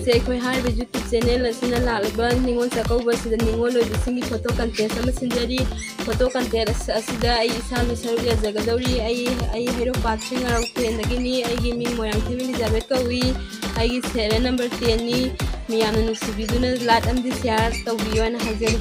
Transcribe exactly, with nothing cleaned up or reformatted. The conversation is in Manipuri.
ꯁꯦ, ꯑꯩꯈꯣꯏ ꯍꯥꯏꯔꯤꯕ YouTube channel ꯑꯁꯤꯅ ꯂꯥꯛꯂꯤꯕ ꯅꯤꯉꯣꯜ ꯆꯥꯛꯀꯧꯕ ꯑꯁꯤꯗ ꯅꯤꯉꯣꯜ ꯑꯣꯏꯕꯁꯤꯡꯒꯤ photo contest ꯑꯃ ꯁꯤꯟꯖꯔꯤ꯫ Photo contest ꯑꯁꯤꯗ ꯑꯩ ꯏꯁꯥꯁꯨ ꯁꯔꯨꯛ ꯌꯥꯖꯒꯗꯧꯔꯤ꯫ ꯑꯩ, ꯑꯩ ꯍꯩꯔꯣꯛ ꯄꯥꯠꯁꯤꯡ ꯉꯥꯔꯣꯛꯊꯦꯟꯗꯒꯤꯅꯤ꯫ ꯑꯩꯒꯤ ꯃꯤꯡ ꯃꯣꯏꯔꯥꯡꯊꯦꯝ ꯏꯂꯤꯖꯥꯕꯦꯠ ꯀꯧꯏ꯫ ꯑꯩꯒꯤ serial number ten ꯅꯤ꯫ ꯃꯤꯌꯥꯝꯅ ꯅꯨꯡꯁꯤꯕꯤꯗꯨꯅ like ꯑꯃꯗꯤ share ꯇꯧꯕꯤꯌꯣ ꯍꯥꯏꯅ ꯍꯥꯏꯖꯔꯤ꯫